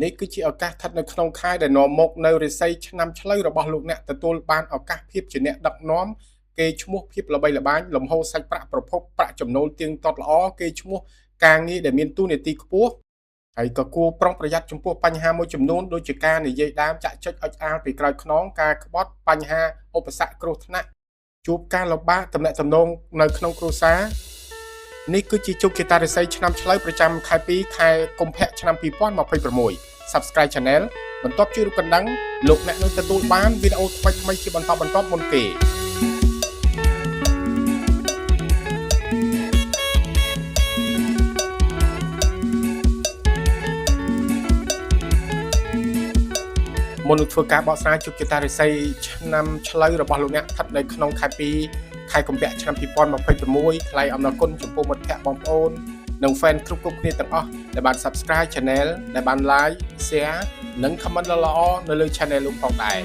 នេះគឺជាឱកាសស្ថិតនៅក្នុងខែដែលនាំមកនៅរាសីឆ្នាំឆ្លូវរបស់លោកអ្នកទទួលបានឱកាសភាពជាអ្នកដឹកនាំគេឈ្មោះភាពល្បីល្បាញលំហូរសាច់ប្រាក់ប្រភពប្រាក់ចំណូលទៀងទាត់ល្អគេឈ្មោះការងារដែលមានតួនាទីខ្ពស់ហើយក៏គួរប្រុងប្រយ័ត្នចំពោះបញ្ហាមួយចំនួនដូចជាការនិយាយដើមចាក់ចុចអុចអាលពីក្រោយខ្នងការក្បត់បញ្ហាឧបសគ្គគ្រោះថ្នាក់ជួបការលំបាកទំនាក់ទំនងនៅក្នុងគ្រួសារនេះគឺជាជោគជតារិស័យឆ្នាំឆ្លូវប្រចាំខែ2ខែកុម្ភៈឆ្នាំ2026 Subscribe Channel បន្ទាប់ជួយរូបកណ្ដឹងលោកអ្នកនឹងទទួលបានវីដេអូថ្មីៗជាបន្តបន្ទាប់មុនគេមុននឹងធ្វើការបកស្រាយជោគជតារិស័យឆ្នាំឆ្លូវរបស់លោកអ្នកស្ថិតនៅក្នុងខែ2ខែកុម្ភៈឆ្នាំ2026ថ្លែងអំណរគុណចំពោះមិត្តភ័ក្តិបងប្អូននិង fan គ្រប់គ្រប់គ្នាទាំងអស់ដែលបាន Subscribe Channel ដែលបាន Like Share និង Comment ល្អៗនៅលើ Channel លោកផងដែរ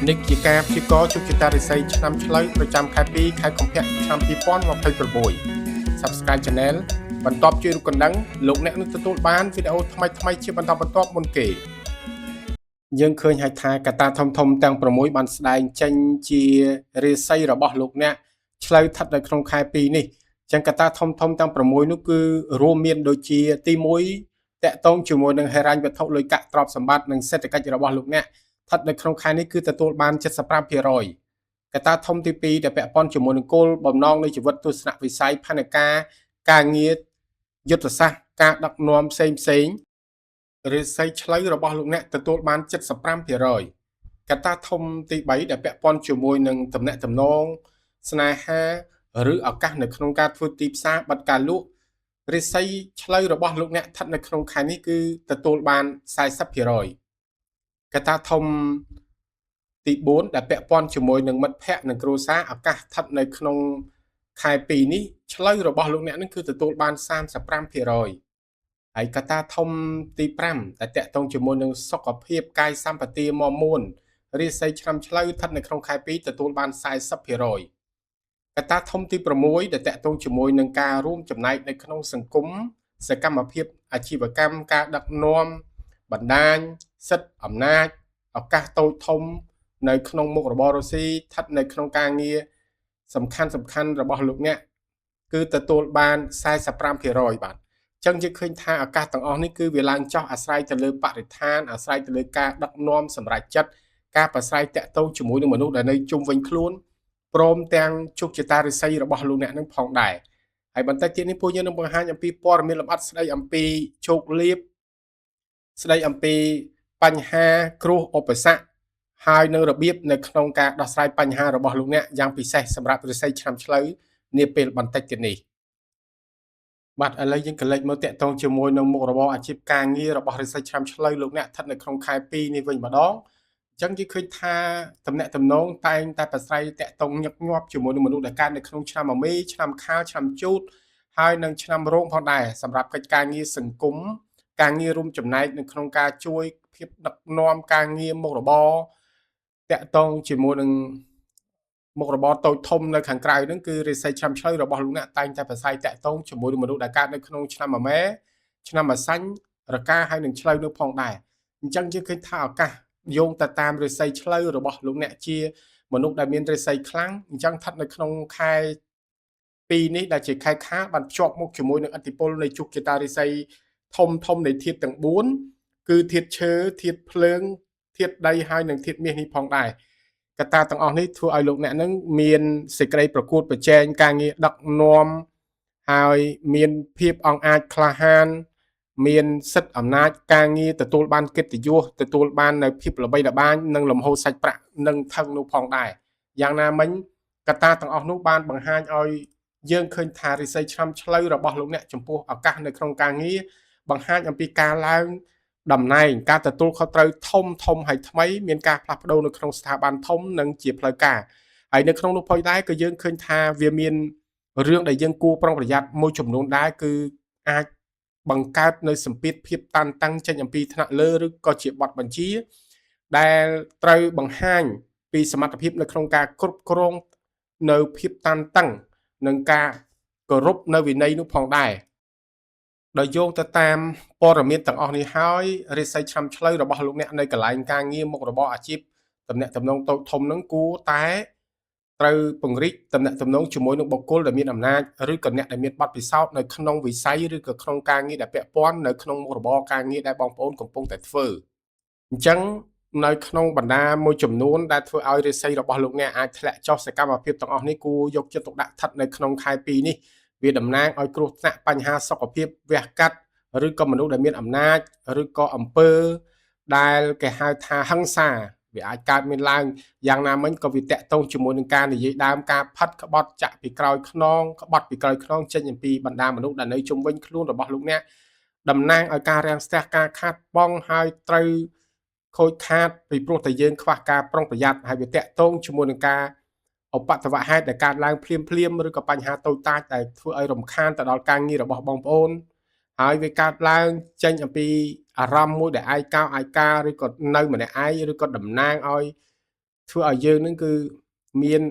នេះជាការព្យាករណ៍ជោគជតារិស័យឆ្នាំឆ្លូវប្រចាំខែ2ខែកុម្ភៈឆ្នាំ2026 Subscribe Channel បន្ទាប់ជួយរូបកណ្ដឹងលោកអ្នកនឹងទទួលបានវីដេអូថ្មីៗជាបន្តបន្ទាប់មុនគេយើងឃើញហើយថាកត្តាធំៗទាំង6បានស្ដែងចេញជារាសីរបស់លោកអ្នកឆ្លូវស្ថិតនៅក្នុងខែ2នេះចឹងកត្តាធំៗទាំង6នោះគឺរួមមានដូចជាទី1តកតងជាមួយនឹងហិរញ្ញវត្ថុលុយកាក់ទ្រព្យសម្បត្តិនិងសេដ្ឋកិច្ចរបស់លោកអ្នកស្ថិតនៅក្នុងខែនេះគឺទទួលបាន75%កត្តាធំទី2ដែលពាក់ព័ន្ធជាមួយនឹងគោលបំណងនៃជីវិតទស្សនវិស័យផែនការការងារយុទ្ធសាស្ត្រការដឹកនាំផ្សេងផ្សេងរាសីឆ្លូវរបស់លោកអ្នកទទួលបាន75%កត្តាធំទី3ដែលពាក់ព័ន្ធជាមួយនឹងទំនាក់ទំនងស្នេហាឬឱកាសនៅក្នុងការធ្វើទីផ្សារបិទការលក់រាសីឆ្លូវរបស់លោកអ្នកស្ថិតនៅក្នុងខែនេះគឺទទួលបាន40%កត្តាធំទី4ដែលពាក់ព័ន្ធជាមួយនឹងមិត្តភ័ក្តិនិងគ្រួសារឱកាសស្ថិតនៅក្នុងខែ2នេះឆ្លូវរបស់លោកអ្នកនឹងគឺទទួលបាន35%ហើយកត្តាធំទី5ដែលតាក់ទងជាមួយនឹងសុខភាពកាយសម្បទាមាំមួនរាសីឆ្នាំឆ្លូវស្ថិតនៅក្នុងខែ2ទទួលបាន40%កត្តាធំទី6ដែលតាក់ទងជាមួយនឹងការរួមចំណែកនៅក្នុងសង្គមសកម្មភាពអាជីវកម្មការដឹកនាំបណ្ដាញសិទ្ធិអំណាចឱកាសតូចធំនៅក្នុងមុខរបររស៊ីស្ថិតនៅក្នុងការងារសំខាន់ៗរបស់លោកអ្នកគឺទទួលបាន45%បាទអញ្ចឹងយើងឃើញថាឱកាសទាំងអស់នេះគឺវាឡើងចុះអាស្រ័យទៅលើបរិស្ថានអាស្រ័យទៅលើការដឹកនាំសម្រេចចិត្តការប្រស្រ័យតាក់ទងជាមួយនឹងមនុស្សដែលនៅជុំវិញខ្លួនព្រមទាំងជោគជតារិស័យរបស់លោកអ្នកនឹងផងដែរហើយបន្តិចទៀតនេះពួកយើងនឹងបង្ហាញអំពីព័ត៌មានលម្អិតស្ដីអំពីជោគលាភស្ដីអំពីបញ្ហាគ្រោះឧបសគ្គហើយនឹងរបៀបនៅក្នុងការដោះស្រាយបញ្ហារបស់លោកអ្នកយ៉ាងពិសេសសម្រាប់រិស័យឆ្នាំឆ្លូវនាពេលបន្តិចទៀតនេះបាទឥឡូវយើងក៏លេចមើលតាក់ទងជាមួយនឹងមុខរបរអាជីពការងាររបស់រិស័យឆ្នាំឆ្លូវលោកអ្នកស្ថិតនៅក្នុងខែ2នេះវិញម្ដងអញ្ចឹងយើងឃើញថាតំណែងតំណងតែងតែប្រស្រ័យតាក់ទងញឹកញាប់ជាមួយនឹងមនុស្សដែលកើតនៅក្នុងឆ្នាំមមីឆ្នាំខាលឆ្នាំជូតហើយនិងឆ្នាំរោងផងដែរសម្រាប់កិច្ចការងារសង្គមការងាររួមចំណែកនៅក្នុងការជួយភាពដឹកនាំការងារមុខរបរតាក់ទងជាមួយនឹងមុខរបរតូចធំនៅខាងក្រៅហ្នឹងគឺរិស័យឆ្នាំឆ្លូវរបស់លោកអ្នកតែងតែប្រស័យតាក់ទងជាមួយនឹងមនុស្សដែលកើតនៅក្នុងឆ្នាំមមែឆ្នាំម្សាញ់រកាហើយនឹងឆ្លូវនោះផងដែរអញ្ចឹងយើងឃើញថាឱកាសយោងទៅតាមរិស័យឆ្លូវរបស់លោកអ្នកជាមនុស្សដែលមានរិស័យខ្លាំងអញ្ចឹងស្ថិតនៅក្នុងខែ2នេះដែលជាខែខាលបានភ្ជាប់មកជាមួយនឹងឥទ្ធិពលនៃជោគជតារិស័យធំធំនៃធាតុទាំង4គឺធាតុឈើធាតុភ្លើងធាតុដីហើយនិងធាតុមាសនេះផងដែរកត្តាទាំងអស់នេះធ្វើឲ្យលោកអ្នកនឹងមានសេចក្តីប្រកួតប្រជែងការងារដឹកនាំហើយមានភាពអង់អាចក្លាហានមានសិទ្ធិអំណាចការងារទទួលបានកិត្តិយសទទួលបាននៅភាពល្បីល្បាញនិងលំហូរសាច់ប្រាក់និងថឹងនោះផងដែរយ៉ាងណាមិញកត្តាទាំងអស់នោះបានបង្ហាញឲ្យយើងឃើញថារិស័យឆ្នាំឆ្លូវរបស់លោកអ្នកចំពោះឱកាសនៅក្នុងការងារបង្ហាញអំពីការឡើងតំណែងការទទួលខុសត្រូវធំធំហើយថ្មីមានការផ្លាស់ប្ដូរនៅក្នុងស្ថាប័នធំនិងជាផ្លូវការ ហើយនៅក្នុងនោះផងដែរក៏យើងឃើញថាវាមានរឿងដែលយើងគួរប្រុងប្រយ័ត្នមួយចំនួនដែរគឺអាចបង្កើតនៅសម្ពាធភាពតានតឹងចេញអំពីថ្នាក់លើឬក៏ជាបទបញ្ជាដែលត្រូវបង្ហាញពីសមត្ថភាពនៅក្នុងការគ្រប់គ្រងនៅភាពតានតឹងនិងការគោរពនៅវិន័យនោះផងដែរដោយយោងទៅតាមព័ត៌មានទាំងអស់នេះហើយរាសីឆ្នាំឆ្លូវរបស់លោកអ្នកនៅកន្លែងការងារមុខរបរអាជីពតំណាក់តំណងតូចធំនឹងគួរតែត្រូវពង្រីកតំណាក់តំណងជាមួយនឹងបុគ្គលដែលមានអំណាចឬក៏អ្នកដែលមានបទពិសោធន៍នៅក្នុងវិស័យឬក៏ក្នុងការងារដែលពាក់ព័ន្ធនៅក្នុងមុខរបរការងារដែលបងប្អូនកំពុងតែធ្វើអញ្ចឹងនៅក្នុងបណ្ដាមួយចំនួនដែលធ្វើឲ្យរាសីរបស់លោកអ្នកអាចធ្លាក់ចុះសកម្មភាពទាំងអស់នេះគួរយកចិត្តទុកដាក់ស្ថិតនៅក្នុងខែ2នេះវាតំណាងឲ្យគ្រោះថ្នាក់បញ្ហាសុខភាពវះកាត់ឬក៏មនុស្សដែលមានអំណាចឬក៏អំពើដែលគេហៅថាហិង្សាវាអាចកើតមានឡើងយ៉ាងណាមិញក៏វាតាក់ទងជាមួយនឹងការនិយាយដើមការផិតក្បត់ចាក់ពីក្រោយខ្នងក្បត់ពីក្រោយខ្នងចេញអំពីបណ្ដាមនុស្សដែលនៅជុំវិញខ្លួនរបស់លោកអ្នកតំណាងឲ្យការរាំងស្ទះការខាតបង់ហើយត្រូវខូចខាតពីព្រោះតែយើងខ្វះការប្រុងប្រយ័ត្នហើយវាតាក់ទងជាមួយនឹងការឧបទ្ទវហេតុដែលកើតឡើងភ្លាមភ្លាមឬក៏បញ្ហាតូចតាចដែលធ្វើឲ្យរំខានទៅដល់ការងាររបស់បងប្អូនហើយវាកើតឡើងចេញអំពីអារម្មណ៍មួយដែលឯកោឯកាឬក៏នៅម្នាក់ឯងឬក៏តំណាងឲ្យធ្វើឲ្យយើងនឹងគឺមាន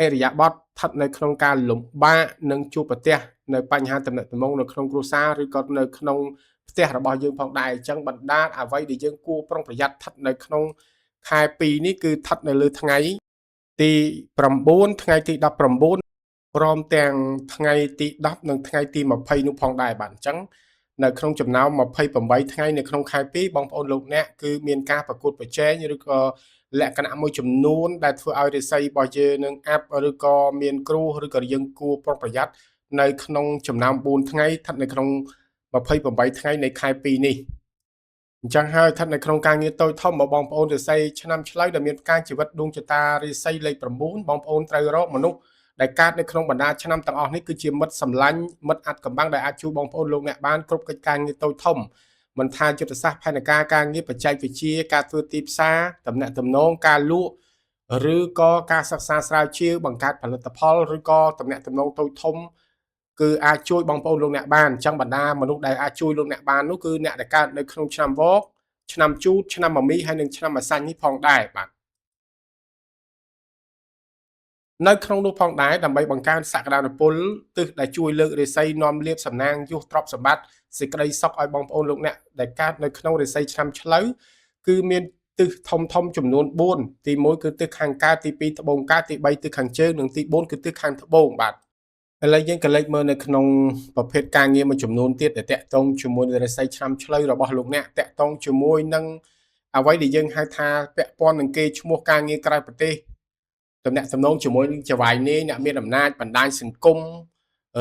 អរិយាប័ត្រស្ថិតនៅក្នុងការលំបាកនិងជួបប្រទះនៅបញ្ហាទំនាក់ទំនងនៅក្នុងគ្រួសារឬក៏នៅក្នុងផ្ទះរបស់យើងផងដែរអញ្ចឹងបណ្ដាលអ្វីដែលយើងគួរប្រុងប្រយ័ត្នស្ថិតនៅក្នុងខែ2នេះគឺស្ថិតនៅលើថ្ងៃទី9ថ្ងៃទី19ព្រមទាំងថ្ងៃទី10និងថ្ងៃទី20នោះផងដែរបាទអញ្ចឹងនៅក្នុងចំណោម28ថ្ងៃនៅក្នុងខែ2បងប្អូនលោកអ្នកគឺមានការប្រកួតប្រជែងឬក៏លក្ខណៈមួយចំនួនដែលធ្វើឲ្យរិស័យរបស់យើងនឹងអាប់ឬក៏មានគ្រោះឬក៏យើងគួរប្រុងប្រយ័ត្ននៅក្នុងចំណោម4ថ្ងៃស្ថិតនៅក្នុង28ថ្ងៃនៃខែ2នេះអញ្ចឹងហើយស្ថិតនៅក្នុងការងារតូចធំរបស់បងប្អូនរិស័យឆ្នាំឆ្លូវដែលមានផ្កាយជីវិតដួងជតារិស័យលេខ9បងប្អូនត្រូវរកមនុស្សដែលកើតនៅក្នុងបណ្ដាឆ្នាំទាំងអស់នេះគឺជាមិត្តសម្លាញ់មិត្តអាចកំបាំងដែលអាចជួយបងប្អូនលោកអ្នកបានគ្រប់កិច្ចការងារតូចធំមិនថាយុទ្ធសាស្ត្រផែនការការងារបច្ចេកវិទ្យាការធ្វើទីផ្សារតំណាក់តំណងការលក់ឬក៏ការសិក្សាស្រាវជ្រាវបង្កើតផលិតផលឬក៏តំណាក់តំណងតូចធំគឺអាចជួយបងប្អូនលោកអ្នកបានអញ្ចឹងបណ្ដាមនុស្សដែលអាចជួយលោកអ្នកបាននោះគឺអ្នកដែលកើតនៅក្នុងឆ្នាំវកឆ្នាំជូតឆ្នាំមមីហើយនិងឆ្នាំម្សាញ់នេះផងដែរបាទនៅក្នុងនោះផងដែរដើម្បីបង្កើនសក្តានុពលទិសដែលជួយលើករាសីនាំលាភសំណាងយុះទ្រព្យសម្បត្តិសេចក្តីសុខឲ្យបងប្អូនលោកអ្នកដែលកើតនៅក្នុងរាសីឆ្នាំឆ្លូវគឺមានទិសធំធំចំនួន4ទី1គឺទិសខាងកើតទី2ត្បូងកើតទី3ទិសខាងជើងនិងទី4គឺទិសខាងត្បូងបាទឥឡូវយើងក៏លេចមើលនៅក្នុងប្រភេទការងារមួយចំនួនទៀតដែលតាក់ទងជាមួយនឹងរាសីឆ្នាំឆ្លូវរបស់លោកអ្នកតាក់ទងជាមួយនឹងអ្វីដែលយើងហៅថាពាក់ព័ន្ធនឹងគេឈ្មោះការងារក្រៅប្រទេសតំណាក់តំណងជាមួយនឹងចៅហ្វាយនាយអ្នកមានអំណាចបណ្ដាញសង្គម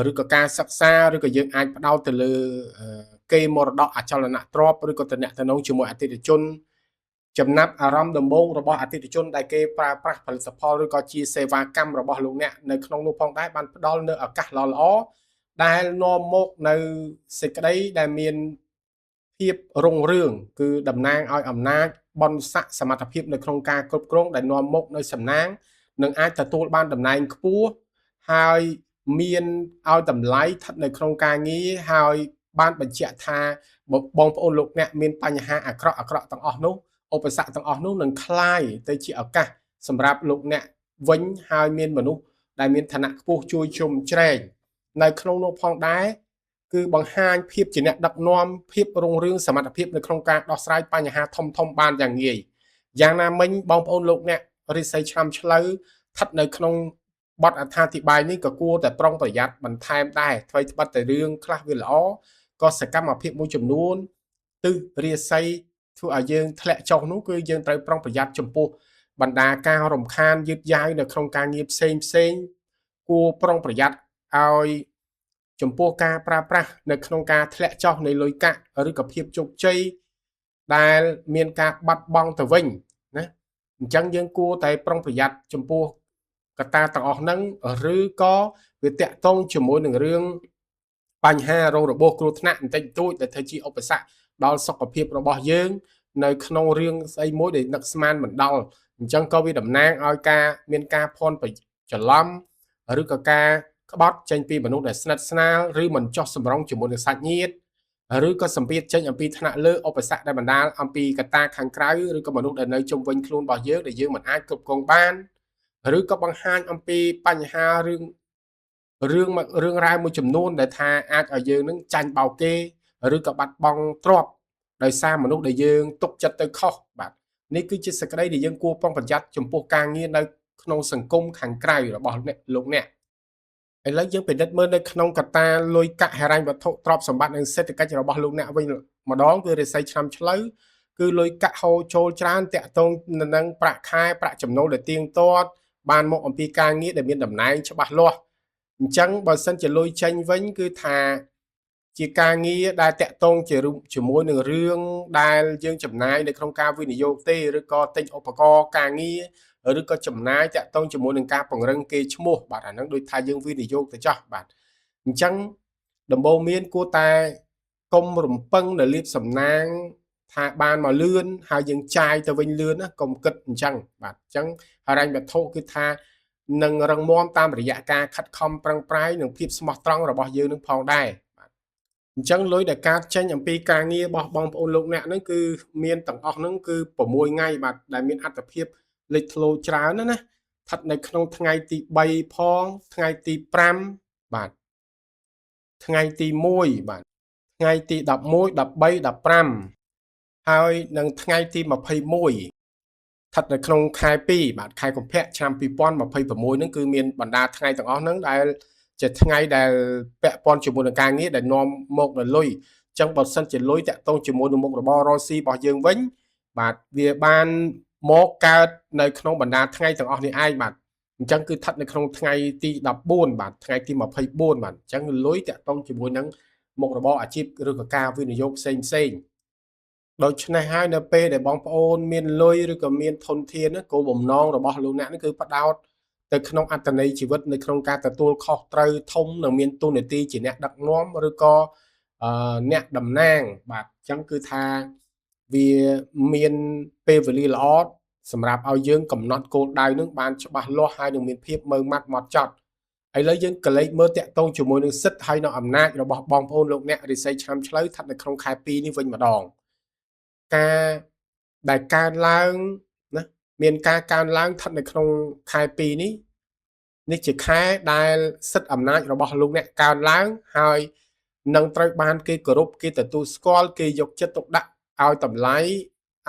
ឬក៏ការសិក្សាឬក៏យើងអាចផ្ដោតទៅលើគេមរតកអចលនទ្រព្យឬក៏តំណាក់តំណងជាមួយអតិថិជនចំណាប់អារម្មណ៍ដំបូងរបស់អតិថិជនដែលគេប្រើប្រាស់ផលិតផលឬក៏ជាសេវាកម្មរបស់លោកអ្នកនៅក្នុងនោះផងដែរបានផ្ដល់នៅឱកាសល្អៗដែលនាំមកនៅសេចក្តីដែលមានភាពរុងរឿងគឺតំណាងឲ្យអំណាចបនស័កសមត្ថភាពនៅក្នុងការគ្រប់គ្រងដែលនាំមកនៅសំណាងនិងអាចទទួលបានតំណែងខ្ពស់ហើយមានឲ្យតម្លៃស្ថិតនៅក្នុងការងារហើយបានបញ្ជាក់ថាបងប្អូនលោកអ្នកមានបញ្ហាអាក្រក់អាក្រក់ទាំងអស់នោះឧបសគ្គទាំងអស់នោះនឹងคล้ายទៅជាឱកាសសម្រាប់លោកអ្នកវិញហើយមានមនុស្សដែលមានឋានៈខ្ពស់ជួយជ្រោមជ្រែងនៅក្នុងនោះផងដែរគឺបង្ហាញភាពជាអ្នកដឹកនាំភាពរុងរឿងសមត្ថភាពនៅក្នុងការដោះស្រាយបញ្ហាធំធំបានយ៉ាងងាយយ៉ាងណាមិញបងប្អូនលោកអ្នករិស័យឆ្នាំឆ្លូវស្ថិតនៅក្នុងបទអត្ថាធិប្បាយនេះក៏គួរតែប្រុងប្រយ័ត្នបន្ថែមដែរថ្មីត្បិតតែរឿងខ្លះវាល្អក៏សកម្មភាពមួយចំនួនទិសរាសីធ្វើឲ្យយើងធ្លាក់ចុះនោះគឺយើងត្រូវប្រុងប្រយ័ត្នចំពោះបណ្ដាការរំខានយឺតយ៉ាវនៅក្នុងការងារផ្សេងផ្សេងគួរប្រុងប្រយ័ត្នឲ្យចំពោះការប្រើប្រាស់នៅក្នុងការធ្លាក់ចុះនៃលុយកាក់ឬក៏ភាពជោគជ័យដែលមានការបាត់បង់ទៅវិញណាអញ្ចឹងយើងគួរតែប្រុងប្រយ័ត្នចំពោះកត្តាទាំងអស់ហ្នឹងឬក៏វាតាក់ទងជាមួយនឹងរឿងបញ្ហារងរបួសគ្រោះថ្នាក់បន្តិចបន្តួចដែលធ្វើជាឧបសគ្គដល់សុខភាពរបស់យើងនៅក្នុងរឿងស្អីមួយដែលនឹកស្មានមិនដល់ អញ្ចឹងក៏វាតំណាងឲ្យការមានការភ័ន្តច្រឡំឬក៏ការក្បត់ចេញពីមនុស្សដែលស្និទ្ធស្នាលឬមិនចោះសម្រងជាមួយនឹងសាច់ញាតិឬក៏សម្ពាធចេញអំពីថ្នាក់លើឧបសគ្គដែលបណ្ដាលអំពីកត្តាខាងក្រៅឬក៏មនុស្សដែលនៅជុំវិញខ្លួនរបស់យើងដែលយើងមិនអាចគ្រប់គ្រងបានឬក៏បង្ហាញអំពីបញ្ហារឿងរឿងរឿងរ៉ាវមួយចំនួនដែលថាអាចឲ្យយើងនឹងចាញ់បោកគេឬក៏បាត់បង់ទ្រព្យដោយសារមនុស្សដែលយើងទុកចិត្តទៅខុសបាទនេះគឺជាសក្តីដែលយើងគួរប្រុងប្រយ័ត្នចំពោះការងារនៅក្នុងសង្គមខាងក្រៅរបស់អ្នកលោកអ្នកឥឡូវយើងពិនិត្យមើលនៅក្នុងកត្តាលុយកាក់ហិរញ្ញវត្ថុទ្រព្យសម្បត្តិនិងសេដ្ឋកិច្ចរបស់លោកអ្នកវិញម្ដងគឺរិស័យឆ្នាំឆ្លូវគឺលុយកាក់ហូរចូលច្រើនតាក់ទងនឹងប្រាក់ខែប្រាក់ចំណូលដែលទៀងទាត់បានមកអំពីការងារដែលមានតំណែងច្បាស់លាស់អញ្ចឹងបើសិនជាលុយចេញវិញគឺថាជាការងារដែលតាក់ទងជាមួយនឹងរឿងដែលយើងចំណាយនៅក្នុងការវិនិយោគទេឬក៏ទិញឧបករណ៍ការងារឬក៏ចំណាយតាក់ទងជាមួយនឹងការពង្រឹងគេឈ្មោះបាទអាហ្នឹងដូចថាយើងវិនិយោគទៅចោះបាទអញ្ចឹងដំបូងមានគួរតែកុំរំពឹងនៅលៀបសំណាងថាបានមកលឿនហើយយើងចាយទៅវិញលឿនណាកុំគិតអញ្ចឹងបាទអញ្ចឹងហិរញ្ញវត្ថុគឺថានឹងរឹងមាំតាមរយៈការខិតខំប្រឹងប្រែងនិងភាពស្មោះត្រង់របស់យើងនឹងផងដែរបាទអញ្ចឹងលុយដែលកើតចេញអំពីការងាររបស់បងប្អូនលោកអ្នកហ្នឹងគឺមានទាំងអស់ហ្នឹងគឺ6ថ្ងៃបាទដែលមានអត្ថភាពលេចធ្លោច្រើនណាណាស្ថិតនៅក្នុងថ្ងៃទី3ផងថ្ងៃទី5បាទថ្ងៃទី1បាទថ្ងៃទី11 13 15ហើយនិងថ្ងៃទី21ស្ថិតនៅក្នុងខែ2បាទខែកុម្ភៈឆ្នាំ2026ហ្នឹងគឺមានបណ្ដាថ្ងៃទាំងអស់ហ្នឹងដែលជាថ្ងៃដែលពាក់ព័ន្ធជាមួយនឹងការងារដែលនាំមកនៅលុយអញ្ចឹងបើសិនជាលុយតាក់ទងជាមួយនឹងមុខរបររកស៊ីរបស់យើងវិញបាទវាបានមកកើតនៅក្នុងបណ្ដាថ្ងៃទាំងអស់នេះឯងបាទអញ្ចឹងគឺស្ថិតនៅក្នុងថ្ងៃទី14បាទថ្ងៃទី24បាទអញ្ចឹងលុយតាក់ទងជាមួយនឹងមុខរបរអាជីពឬក៏ការវិនិយោគផ្សេងផ្សេងដូច្នេះហើយនៅពេលដែលបងប្អូនមានលុយឬក៏មានធនធានគោលបំណងរបស់លោកអ្នកនេះគឺផ្ដោតទៅក្នុងអត្ថន័យជីវិតនៅក្នុងការទទួលខុសត្រូវធំនិងមានតួនាទីជាអ្នកដឹកនាំឬក៏អ្នកតំណាងបាទអញ្ចឹងគឺថាវាមានពេលវេលាល្អសម្រាប់ឲ្យយើងកំណត់គោលដៅនឹងបានច្បាស់លាស់ហើយនឹងមានភាពម៉ឺងម៉ាត់ម៉ត់ចត់ឥឡូវយើងកលេចមើលតាក់ទងជាមួយនឹងសិទ្ធិហើយនឹងអំណាចរបស់បងប្អូនលោកអ្នករិស័យឆ្នាំឆ្លូវស្ថិតនៅក្នុងខែ2នេះវិញម្ដងការដែលកើនឡើងណាមានការកើនឡើងស្ថិតនៅក្នុងខែ2នេះនេះជាខែដែលសិទ្ធិអំណាចរបស់លោកអ្នកកើនឡើងហើយនឹងត្រូវបានគេគោរពគេទទួលស្គាល់គេយកចិត្តទុកដាក់ឲ្យតម្លៃ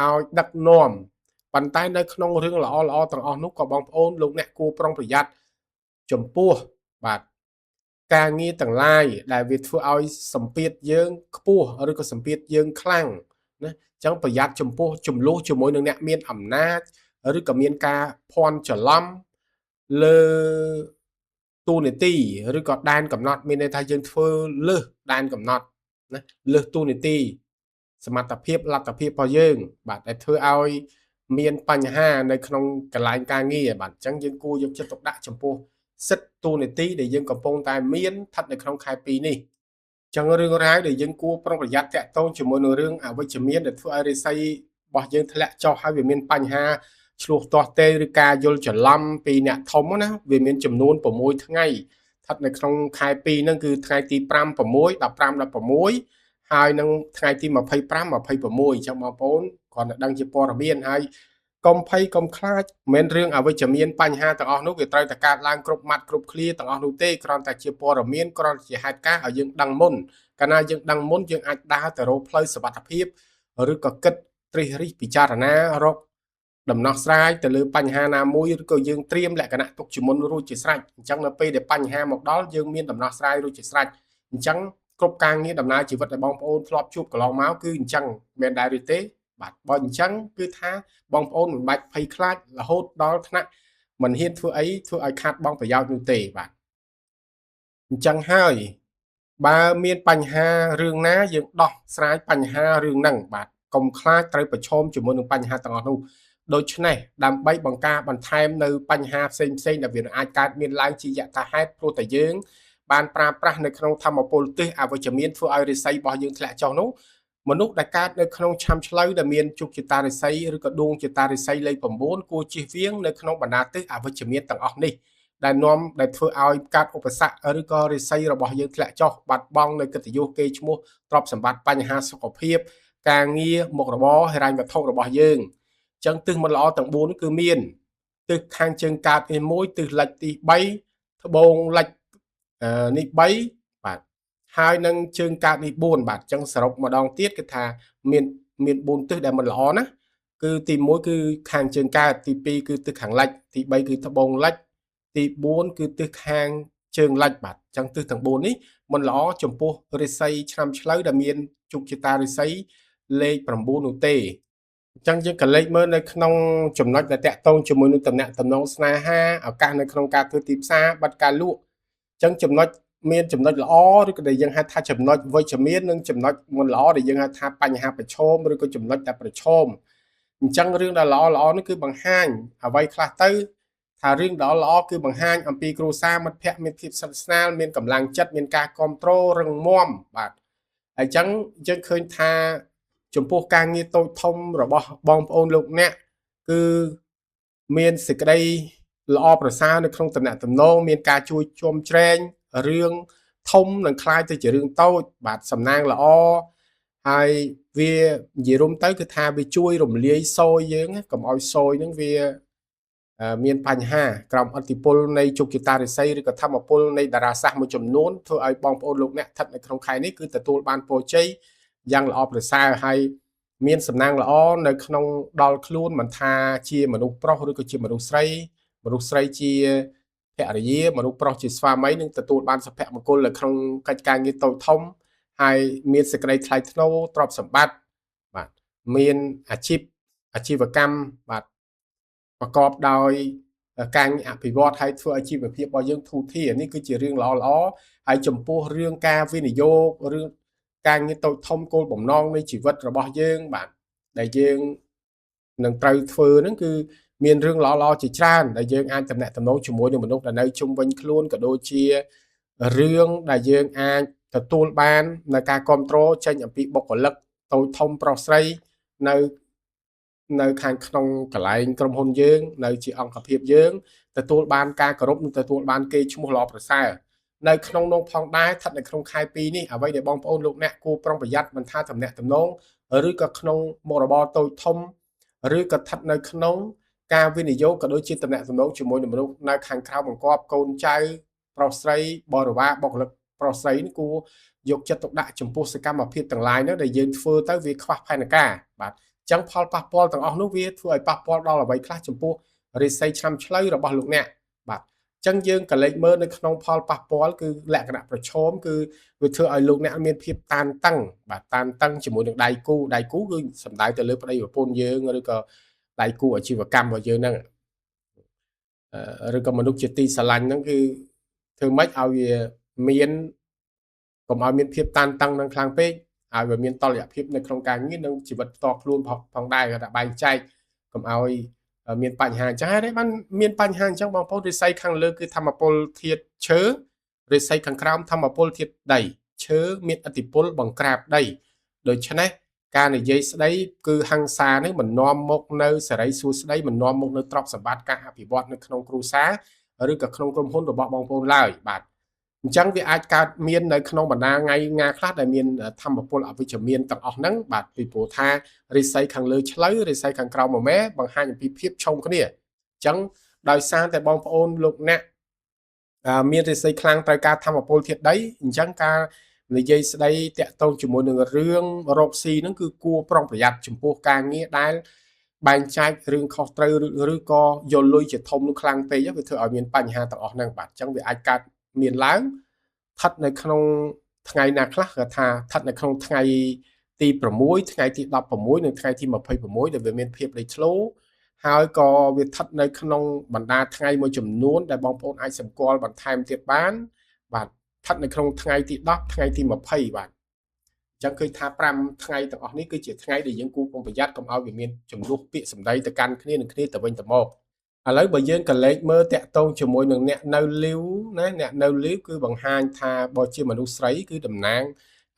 ឲ្យដឹកនាំប៉ុន្តែនៅក្នុងរឿងល្អល្អទាំងអស់នោះក៏បងប្អូនលោកអ្នកគួរប្រុងប្រយ័ត្នចំពោះបាទការងារទាំងឡាយដែលវាធ្វើឲ្យសម្ពាធយើងខ្ពស់ឬក៏សម្ពាធយើងខ្លាំងណាអញ្ចឹងប្រយ័ត្នចំពោះចំនួនជាមួយនឹងអ្នកមានអំណាចឬក៏មានការភ័ន្តច្រឡំលើតួនាទីឬក៏ដែនកំណត់មានន័យថាយើងធ្វើលើសដែនកំណត់ណាលើសតួនាទីសមត្ថភាពលទ្ធភាពរបស់យើងបាទដែលធ្វើឲ្យមានបញ្ហានៅក្នុងកន្លែងការងារបាទអញ្ចឹងយើងគួរយកចិត្តទុកដាក់ចំពោះសិទ្ធិតួនាទីដែលយើងកំពុងតែមានស្ថិតនៅក្នុងខែ2នេះចឹងរឿងរ៉ាវដែលយើងគួរប្រុងប្រយ័ត្នតាក់ទងជាមួយនឹងរឿងអវិជ្ជមានដែលធ្វើឲ្យរិស័យរបស់យើងធ្លាក់ចុះហើយវាមានបញ្ហាឆ្លោះទាស់ទេឬការយល់ច្រឡំពីអ្នកធំណាវាមានចំនួន6ថ្ងៃស្ថិតនៅក្នុងខែ2ហ្នឹងគឺថ្ងៃទី5 6 15 16ហើយនឹងថ្ងៃទី25 26អញ្ចឹងបងប្អូនគ្រាន់តែដឹងជាព័ត៌មានហើយកុំភ័យកុំខ្លាចមិនមែនរឿងអវិជ្ជមានបញ្ហាទាំងអស់នោះវាត្រូវតែកើតឡើងគ្រប់ម៉ាត់គ្រប់ឃ្លាទាំងអស់នោះទេគ្រាន់តែជាព័ត៌មានគ្រាន់តែជាហេតុការណ៍ឲ្យយើងដឹងមុនកាលណាយើងដឹងមុនយើងអាចដើរទៅរកផ្លូវសុវត្ថិភាពឬក៏គិតត្រិះរិះពិចារណារកដំណោះស្រាយទៅលើបញ្ហាណាមួយឬក៏យើងត្រៀមលក្ខណៈទុកជាមុនរួចជាស្រេចអញ្ចឹងនៅពេលដែលបញ្ហាមកដល់យើងមានដំណោះស្រាយរួចជាស្រេចអញ្ចឹងគ្រប់ការងារដំណើរជីវិតដែលបងប្អូនធ្លាប់ជួបកន្លងមកគឺអញ្ចឹងមិនដែរឬទេបាទបើអញ្ចឹងគឺថាបងប្អូនមិនបាច់ភ័យខ្លាចរហូតដល់ថ្នាក់មិនហ៊ានធ្វើអីធ្វើឲ្យខាតបង់ប្រយោជន៍នោះទេបាទអញ្ចឹងហើយបើមានបញ្ហារឿងណាយើងដោះស្រាយបញ្ហារឿងហ្នឹងបាទកុំខ្លាចត្រូវប្រឈមជាមួយនឹងបញ្ហាទាំងអស់នោះដូច្នេះដើម្បីបង្ការបន្ថែមនៅបញ្ហាផ្សេងផ្សេងដែលវាអាចកើតមានឡើងជាយថាហេតុព្រោះតែយើងបានប្រើប្រាស់នៅក្នុងធម្មពលទិសអវិជ្ជមានធ្វើឲ្យរិស័យរបស់យើងធ្លាក់ចុះនោះ មនុស្សដែលកើតនៅក្នុងឆ្នាំឆ្លូវដែលមានជោគជតារាសីឬក៏ដួងជតារាសីលេខ9គួរជៀសវាងនៅក្នុងបណ្ដាទិសអវិជ្ជមានទាំងអស់នេះដែលនាំដែលធ្វើឲ្យកើតឧបសគ្គឬក៏រាសីរបស់យើងធ្លាក់ចុះបាត់បង់នៅកិត្តិយសគេឈ្មោះទ្រព្យសម្បត្តិបញ្ហាសុខភាពការងារមុខរបរហិរញ្ញវត្ថុរបស់យើងអញ្ចឹងទិសមិនល្អទាំង4គឺមានទិសខាងជើងកើតនេះ1ទិសលិចទី3ត្បូងលិចនេះ3បាទហើយនឹងជើងកើតនេះ4បាទអញ្ចឹងសរុបម្ដងទៀតគឺថាមាន4ទិសដែលមិនល្អណាគឺទី1គឺខាងជើងកើតទី2គឺទិសខាងលិចទី3គឺត្បូងលិចទី4គឺទិសខាងជើងលិចបាទអញ្ចឹងទិសទាំង4នេះមិនល្អចំពោះរាសីឆ្នាំឆ្លូវដែលមានជោគជតារាសីលេខ9នោះទេអញ្ចឹងយើងក៏លេខមើលនៅក្នុងចំណុចដែលតាក់ទងជាមួយនឹងតំណែងតំណងស្នេហាឱកាសនៅក្នុងការធ្វើទីផ្សារបិទការលក់អញ្ចឹងចំណុចមានចំណុចល្អឬក៏ដែលយើងហៅថាចំណុចវិជ្ជមាននិងចំណុចមិនល្អដែលយើងហៅថាបញ្ហាប្រឈមឬក៏ចំណុចដែលប្រឈមអញ្ចឹងរឿងដែលល្អល្អនេះគឺបង្ហាញអ្វីខ្លះទៅថារឿងដ៏ល្អគឺបង្ហាញអំពីគ្រួសារមិត្តភ័ក្តិមានភាពស្និទ្ធស្នាលមានកម្លាំងចិត្តមានការគ្រប់គ្រងរឹងមាំបាទអញ្ចឹងយើងឃើញថាចំពោះការងារតូចធំរបស់បងប្អូនលោកអ្នកគឺមានសេចក្តីល្អប្រសើរនៅក្នុងតំណែងតំណងមានការជួយជុំជ្រែងរឿងធំនឹងคล้ายទៅជារឿងតូចបាទសំណាងល្អហើយវានិយាយរួមទៅគឺថាវាជួយរំលាយសយយើងកុំឲ្យសយនឹងវាមានបញ្ហាក្រោមឥទ្ធិពលនៃជោគជតារាសីឬក៏ធម្មពលនៃតារាសាស្ត្រមួយចំនួនធ្វើឲ្យបងប្អូនលោកអ្នកស្ថិតនៅក្នុងខែនេះគឺទទួលបានពរជ័យយ៉ាងល្អប្រសើរហើយមានសំណាងល្អនៅក្នុងដល់ខ្លួនមិនថាជាមនុស្សប្រុសឬក៏ជាមនុស្សស្រីមនុស្សស្រីជាភរិយាមនុស្សប្រុសជាស្វាមីនឹងទទួលបានសុភមង្គលនៅក្នុងកិច្ចការងារតូចធំហើយមានសេចក្តីថ្លៃថ្នូរទ្រព្យសម្បត្តិបាទមានអាជីពអាជីវកម្មបាទប្រកបដោយការអភិវឌ្ឍហើយធ្វើឲ្យជីវភាពរបស់យើងធូរធារនេះគឺជារឿងល្អល្អហើយចំពោះរឿងការវិនិយោគរឿងការងារតូចធំគោលបំណងនៃជីវិតរបស់យើងបាទដែលយើងនឹងត្រូវធ្វើហ្នឹងគឺមានរឿងល្អៗជាច្រើនដែលយើងអាចតំណាក់តំណងជាមួយនឹងមនុស្សដែលនៅជុំវិញខ្លួនក៏ដូចជារឿងដែលយើងអាចទទួលបាននៅការគ្រប់គ្រងចេញអំពីបុគ្គលិកតូចធំប្រុសស្រីនៅខាងក្នុងកន្លែងក្រុមហ៊ុនយើងនៅជាអង្គភាពយើងទទួលបានការគោរពនិងទទួលបានគេឈ្មោះល្អប្រសើរនៅក្នុងនោះផងដែរស្ថិតនៅក្នុងខែ2នេះអ្វីដែលបងប្អូនលោកអ្នកគួរប្រុងប្រយ័ត្នមិនថាតំណាក់តំណងឬក៏ក្នុងមុខរបរតូចធំឬក៏ស្ថិតនៅក្នុងការវិនិយោគក៏ដូចជាតំណាក់តំណងជាមួយនឹងមនុស្សនៅខាងក្រៅបង្គាប់កូនចៅប្រុសស្រីបរិវារបុគ្គលិកប្រុសស្រីនេះគួរយកចិត្តទុកដាក់ចំពោះសកម្មភាពទាំងឡាយនោះដែលយើងធ្វើទៅវាខ្វះផែនការបាទអញ្ចឹងផលប៉ះពាល់ទាំងអស់នោះវាធ្វើឲ្យប៉ះពាល់ដល់អ្វីខ្លះចំពោះរាសីឆ្នាំឆ្លូវរបស់លោកអ្នកបាទអញ្ចឹងយើងក៏លេចមើលនៅក្នុងផលប៉ះពាល់គឺលក្ខណៈប្រឈមគឺវាធ្វើឲ្យលោកអ្នកមានភាពតានតឹងបាទតានតឹងជាមួយនឹងដៃគូដៃគូគឺសំដៅទៅលើប្តីប្រពន្ធយើងឬក៏ដៃគូអាជីវកម្មរបស់យើងហ្នឹងឬក៏មនុស្សជាទីស្រឡាញ់ហ្នឹងគឺធ្វើម៉េចឲ្យវាមានកុំឲ្យមានភាពតានតឹងនឹងខ្លាំងពេកឲ្យវាមានតលយៈភាពនៅក្នុងការងារនិងជីវិតផ្ទាល់ខ្លួនផងដែរគាត់ថាបែងចែកកុំឲ្យមានបញ្ហាអញ្ចឹងហើយបានមានបញ្ហាអញ្ចឹងបងប្អូនរិស័យខាងលើគឺធម្មពលធាតុឈើរិស័យខាងក្រោមធម្មពលធាតុដីឈើមានឥទ្ធិពលបង្ក្រាបដីដូច្នេះការនិយាយស្ដីគឺហឹង្សានេះមិននាំមកនៅសេរីសួស្តីមិននាំមកនៅទ្រព្យសម្បត្តិការអភិវឌ្ឍនៅក្នុងគ្រួសារឬក៏ក្នុងក្រុមហ៊ុនរបស់បងប្អូនឡើយបាទអញ្ចឹងវាអាចកើតមាននៅក្នុងបណ្ដាថ្ងៃងាខ្លះដែលមានធម្មពលអវិជ្ជមានទាំងអស់ហ្នឹងបាទពីព្រោះថារិស័យខាងលើឆ្លូវរិស័យខាងក្រោមមួយម៉ែបង្ហាញអំពីភាពឆុងគ្នាអញ្ចឹងដោយសារតែបងប្អូនលោកអ្នកមានរិស័យខ្លាំងត្រូវការធម្មពលធាតុដីអញ្ចឹងការនិយាយស្ដីតាក់ទងជាមួយនឹងរឿងរកស៊ីហ្នឹងគឺគួរប្រុងប្រយ័ត្នចំពោះការងារដែលបែងចែករឿងខុសត្រូវឬក៏យកលុយជាធំនោះខ្លាំងពេកវាធ្វើឲ្យមានបញ្ហាទាំងអស់ហ្នឹងបាទអញ្ចឹងវាអាចកើតមានឡើងស្ថិតនៅក្នុងថ្ងៃណាខ្លះគេថាស្ថិតនៅក្នុងថ្ងៃទី6ថ្ងៃទី16និងថ្ងៃទី26ដែលវាមានភាពលេចធ្លោហើយក៏វាស្ថិតនៅក្នុងបណ្ដាថ្ងៃមួយចំនួនដែលបងប្អូនអាចសម្គាល់បន្ថែមទៀតបានបាទស្ថិតនៅក្នុងថ្ងៃទី10ថ្ងៃទី20បាទអញ្ចឹងឃើញថា5ថ្ងៃទាំងអស់នេះគឺជាថ្ងៃដែលយើងគួរប្រុងប្រយ័ត្នកុំឲ្យវាមានចំនួនពាក្យសម្ដីទៅកាន់គ្នានឹងគ្នាទៅវិញទៅមកឥឡូវបើយើងក៏លេខមើលតាក់ទងជាមួយនឹងអ្នកនៅលីវណាអ្នកនៅលីវគឺបង្ហាញថាបើជាមនុស្សស្រីគឺតំណាង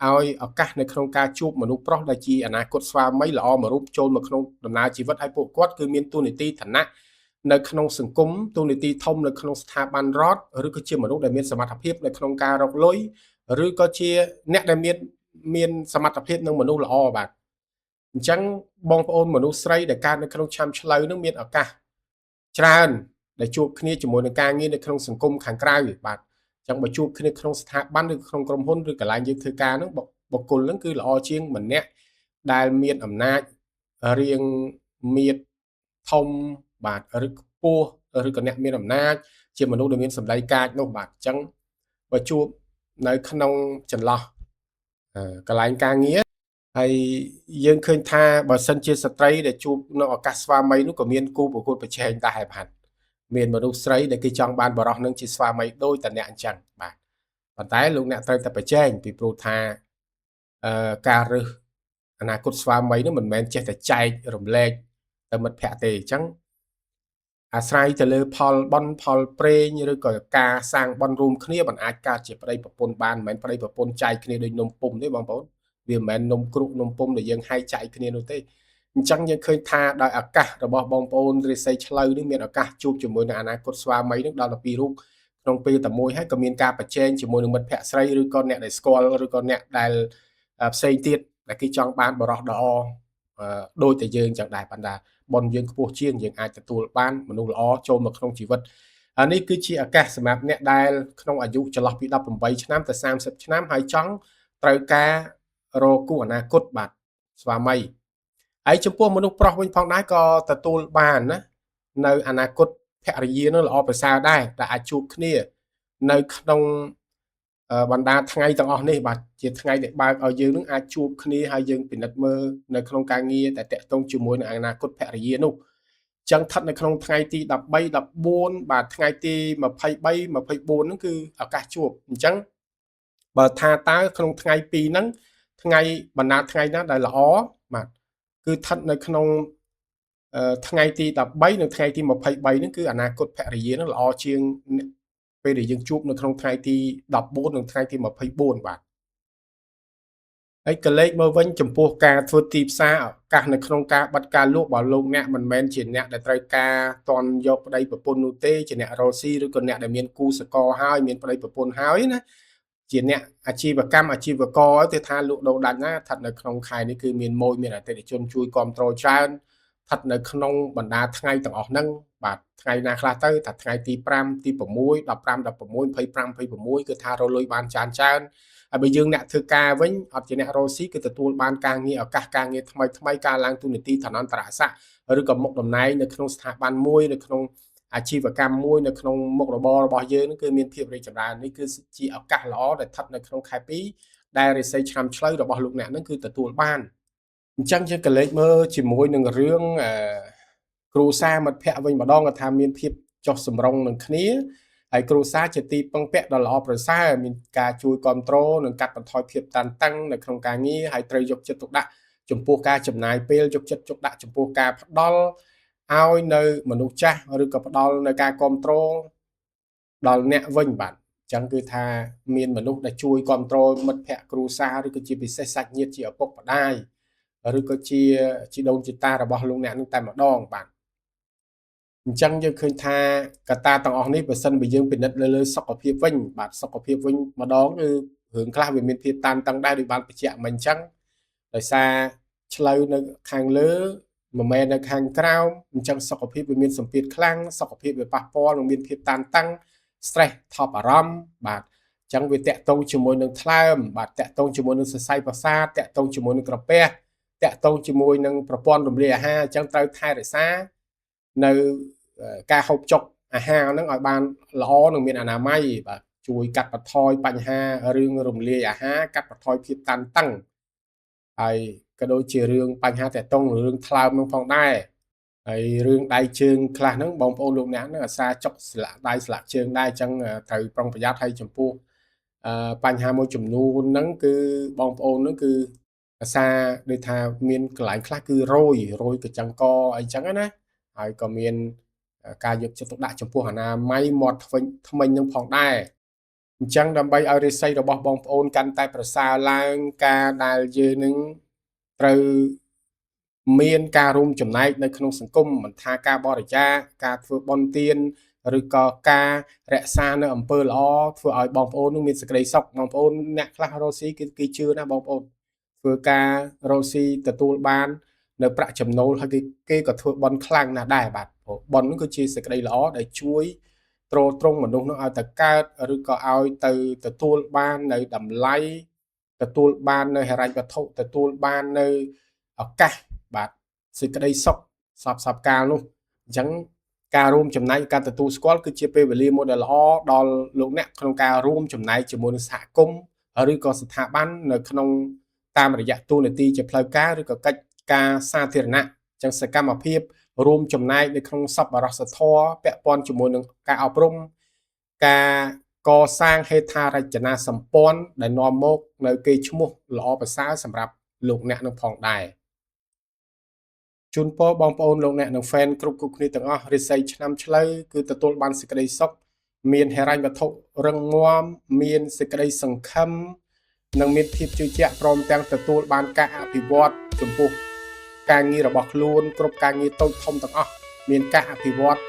ឲ្យឱកាសនៅក្នុងការជួបមនុស្សប្រុសដែលជាអនាគតស្វាមីល្អមួយរូបចូលមកក្នុងដំណើរជីវិតហើយពួកគាត់គឺមានតួនាទីឋានៈនៅក្នុងសង្គមតួនាទីធំនៅក្នុងស្ថាប័នរដ្ឋឬក៏ជាមនុស្សដែលមានសមត្ថភាពនៅក្នុងការរកលុយឬក៏ជាអ្នកដែលមានសមត្ថភាពនឹងមនុស្សល្អបាទអញ្ចឹងបងប្អូនមនុស្សស្រីដែលកើតនៅក្នុងឆ្នាំឆ្លូវនឹងមានឱកាសច្រើនដែលជួបគ្នាជាមួយនឹងការងារនៅក្នុងសង្គមខាងក្រៅបាទអញ្ចឹងបើជួបគ្នាក្នុងស្ថាប័នឬក្នុងក្រុមហ៊ុនឬកន្លែងយើងធ្វើការហ្នឹងបុគ្គលហ្នឹងគឺល្អជាងម្នាក់ដែលមានអំណាចរៀងមៀតធំបាទឬខ្ពស់ឬក៏អ្នកមានអំណាចជាមនុស្សដែលមានសម្ដីកាចនោះបាទអញ្ចឹងបើជួបនៅក្នុងចន្លោះកន្លែងការងារហើយយើងឃើញថាបើសិនជាស្ត្រីដែលជួបនៅឱកាសស្វាមីនោះក៏មានគូប្រកួតប្រជែងដែរបាទមានមនុស្សស្រីដែលគេចង់បានបរិសនឹងជាស្វាមីដូចតែអ្នកអញ្ចឹងបាទប៉ុន្តែលោកអ្នកត្រូវតែប្រជែងពីព្រោះថាការរើសអនាគតស្វាមីនោះមិនមែនចេះតែចែករំលែកទៅមិត្តភ័ក្តិទេអញ្ចឹងអាស្រ័យទៅលើផលបន់ផលព្រេងឬក៏ការសាងបន់រួមគ្នាមិនអាចកើតជាប្តីប្រពន្ធបានមិនមែនប្តីប្រពន្ធចែកគ្នាដូចនំពុំទេបងប្អូនវាមិនមែននំគ្រក់នំពុំដែលយើងហែកចែកគ្នានោះទេអញ្ចឹងយើងឃើញថាដោយឱកាសរបស់បងប្អូនរាសីឆ្លូវនេះមានឱកាសជួបជាមួយនឹងអនាគតស្វាមីនឹងដល់12រូបក្នុងពេលតែមួយហើយក៏មានការប្រជែងជាមួយនឹងមិត្តភ័ក្តិស្រីឬក៏អ្នកដែលស្គាល់ឬក៏អ្នកដែលផ្សេងទៀតដែលគេចង់បានបរោះល្អដូចតែយើងចឹងដែរបណ្ដាបុណ្យយើងខ្ពស់ជាងយើងអាចទទួលបានមនុស្សល្អចូលមកក្នុងជីវិតនេះគឺជាឱកាសសម្រាប់អ្នកដែលក្នុងអាយុចន្លោះពី18ឆ្នាំទៅ30ឆ្នាំហើយចង់ត្រូវការរកគូអនាគតបាទស្វាមីហើយចំពោះមនុស្សប្រុសវិញផងដែរក៏ទទួលបានណានៅអនាគតភរិយានឹងល្អប្រសើរដែរដែលអាចជួបគ្នានៅក្នុងបណ្ដាថ្ងៃទាំងអស់នេះបាទជាថ្ងៃដែលបើកឲ្យយើងនឹងអាចជួបគ្នាហើយយើងពិនិត្យមើលនៅក្នុងការងារដែលតាក់ទងជាមួយនឹងអនាគតភរិយានោះចឹងស្ថិតនៅក្នុងថ្ងៃទី13 14បាទថ្ងៃទី23 24ហ្នឹងគឺឱកាសជួបអញ្ចឹងបើថាតើក្នុងថ្ងៃ2ហ្នឹងថ្ងៃបណ្ដាថ្ងៃណាដែលល្អបាទគឺស្ថិតនៅក្នុងថ្ងៃទី13និងថ្ងៃទី23ហ្នឹងគឺអនាគតភរិយាហ្នឹងល្អជាងពេលដែលយើងជួបនៅក្នុងថ្ងៃទី14និងថ្ងៃទី24បាទហើយកលេចមើលវិញចំពោះការធ្វើទីផ្សារឱកាសនៅក្នុងការបិទការលក់បើលោកអ្នកមិនមែនជាអ្នកដែលត្រូវការតន់យកប្តីប្រពន្ធនោះទេជាអ្នករកស៊ីឬក៏អ្នកដែលមានគូសកលហើយមានប្តីប្រពន្ធហើយណាជាអ្នកអាជីវកម្មអាជីវករទៅថាលក់ដូរដាច់ណាស្ថិតនៅក្នុងខែនេះគឺមានម៉ួយមានអតិថិជនជួយគ្រប់គ្រងច្រើនស្ថិតនៅក្នុងបណ្ដាថ្ងៃទាំងអស់ហ្នឹងបាទថ្ងៃណាខ្លះទៅថាថ្ងៃទី5ទី6 15 16 25 26គឺថារកលុយបានច្រើនច្រើនហើយបើយើងអ្នកធ្វើការវិញអត់ជាអ្នករកស៊ីគឺទទួលបានការងារឱកាសការងារថ្មីថ្មីការឡើងទូនាទីឋានន្តរស័ក្តិឬក៏មុខតំណែងនៅក្នុងស្ថាប័នមួយនៅក្នុងអាជីវកម្មមួយនៅក្នុងមុខរបររបស់យើងគឺមានភាពរីកចម្រើននេះគឺជាឱកាសល្អដែលស្ថិតនៅក្នុងខែ2ដែលរាសីឆ្នាំឆ្លូវរបស់លោកអ្នកនឹងគឺទទួលបានអញ្ចឹងយើងក៏លេចមើលជាមួយនឹងរឿងគ្រួសារមិត្តភ័ក្តិវិញម្ដងគាត់ថាមានភាពចុះសម្រុងនឹងគ្នាហើយគ្រួសារជាទីពឹងពាក់ដ៏ល្អប្រសើរមានការជួយគ្រប់គ្រងនិងកាត់បន្ថយភាពតានតឹងនៅក្នុងការងារហើយត្រូវយកចិត្តទុកដាក់ចំពោះការចំណាយពេលយកចិត្តទុកដាក់ចំពោះការផ្ដល់ឲ្យនៅមនុស្សចាស់ឬក៏ផ្ដល់នៅការគ្រប់គ្រងដល់អ្នកវិញបាទអញ្ចឹងគឺថាមានមនុស្សដែលជួយគ្រប់គ្រងមិត្តភ័ក្តិគ្រួសារឬក៏ជាពិសេសសាច់ញាតិជាឪពុកម្ដាយឬក៏ជាជីដូនជីតារបស់លោកអ្នកនឹងតែម្ដងបាទអញ្ចឹងយើងឃើញថាកត្តាទាំងអស់នេះបើសិនបើយើងពិនិត្យលើលើសុខភាពវិញបាទសុខភាពវិញម្ដងគឺរឿងខ្លះវាមានភាពតានតឹងដែរដូចបានបញ្ជាក់មិញអញ្ចឹងដោយសារឆ្លូវនៅខាងលើមិនមែននៅខាងក្រោមអញ្ចឹងសុខភាពវាមានសម្ពាធខ្លាំងសុខភាពវាប៉ះពាល់និងមានភាពតានតឹង stress ថប់អារម្មណ៍បាទអញ្ចឹងវាតាក់ទងជាមួយនឹងថ្លើមបាទតាក់ទងជាមួយនឹងសរសៃប្រសាទតាក់ទងជាមួយនឹងក្រពះតាក់ទងជាមួយនឹងប្រព័ន្ធរំលាយអាហារអញ្ចឹងត្រូវថែរក្សានៅការហូបចុកអាហារហ្នឹងឲ្យបានល្អនិងមានអនាម័យបាទជួយកាត់បន្ថយបញ្ហារឿងរំលាយអាហារកាត់បន្ថយភាពតានតឹងហើយក៏ដូចជារឿងបញ្ហាតាក់ទងរឿងថ្លើមនឹងផងដែរហើយរឿងដៃជើងខ្លះហ្នឹងបងប្អូនលោកអ្នកហ្នឹងអាសាចុកស្លាកដៃស្លាកជើងដែរអញ្ចឹងត្រូវប្រុងប្រយ័ត្នហើយចំពោះបញ្ហាមួយចំនួនហ្នឹងគឺបងប្អូនហ្នឹងគឺអាសាដូចថាមានកន្លែងខ្លះគឺរយកញ្ចឹងកអីចឹងណាហើយក៏មានការយកចិត្តទុកដាក់ចំពោះអនាម័យមាត់ធ្មេញនឹងផងដែរ អញ្ចឹងដើម្បីឲ្យរាសីរបស់បងប្អូនកាន់តែប្រសើរឡើងការដែលយើងនឹងត្រូវមានការរួមចំណែកនៅក្នុងសង្គមមិនថាការបរិច្ចាគការធ្វើបុណ្យទានឬក៏ការរក្សានៅអំពើល្អធ្វើឲ្យបងប្អូននឹងមានសេចក្តីសុខបងប្អូនអ្នកខ្លះរកស៊ីគឺគេជឿណាបងប្អូនធ្វើការរកស៊ីទទួលបាននៅប្រាក់ចំណូលហើយគេក៏ធ្វើបុណ្យខ្លាំងណាស់ដែរបាទព្រោះបុណ្យគឺជាសេចក្តីល្អដែលជួយទ្រទ្រង់មនុស្សនោះឲ្យទៅកើតឬក៏ឲ្យទៅទទួលបាននៅតម្លៃទទួលបាននៅហិរញ្ញវត្ថុទទួលបាននៅឱកាសបាទសេចក្តីសុខសពសពកាលនោះអញ្ចឹងការរួមចំណែកការទទួលស្គាល់គឺជាពេលវេលាមួយដ៏ល្អដល់លោកអ្នកក្នុងការរួមចំណែកជាមួយនឹងសហគមន៍ឬក៏ស្ថាប័ននៅក្នុងតាមរយៈតួនាទីជាផ្លូវការឬក៏កិច្ចការសាធារណៈអញ្ចឹងសកម្មភាពរួមចំណែកនៅក្នុងសប្បុរសធម៌ពាក់ព័ន្ធជាមួយនឹងការអប់រំការកសាងហេដ្ឋារចនាសម្ព័ន្ធដែលនាំមកនៅកេរ្តិ៍ឈ្មោះល្អប្រសើរសម្រាប់លោកអ្នកនឹងផងដែរជូនពរបងប្អូនលោកអ្នកនិង fan គ្រប់គ្រប់គ្នាទាំងអស់រាសីឆ្នាំឆ្លូវគឺទទួលបានសេចក្តីសុខមានហិរញ្ញវត្ថុរឹងមាំមានសេចក្តីសង្ឃឹមនិងមានភាពជឿជាក់ព្រមទាំងទទួលបានការអភិវឌ្ឍចំពោះការងាររបស់ខ្លួនគ្រប់ការងារតូចធំទាំងអស់មានការអភិវឌ្ឍ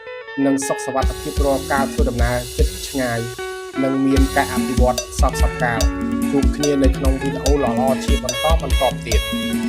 និងសុខសុវត្ថិភាពរាល់ការធ្វើដំណើរជិតឆ្ងាយនិងមានការអភិវឌ្ឍសពសពកាលជួបគ្នានៅក្នុងវីដេអូល្អៗជាបន្តបន្ទាប់ទៀត។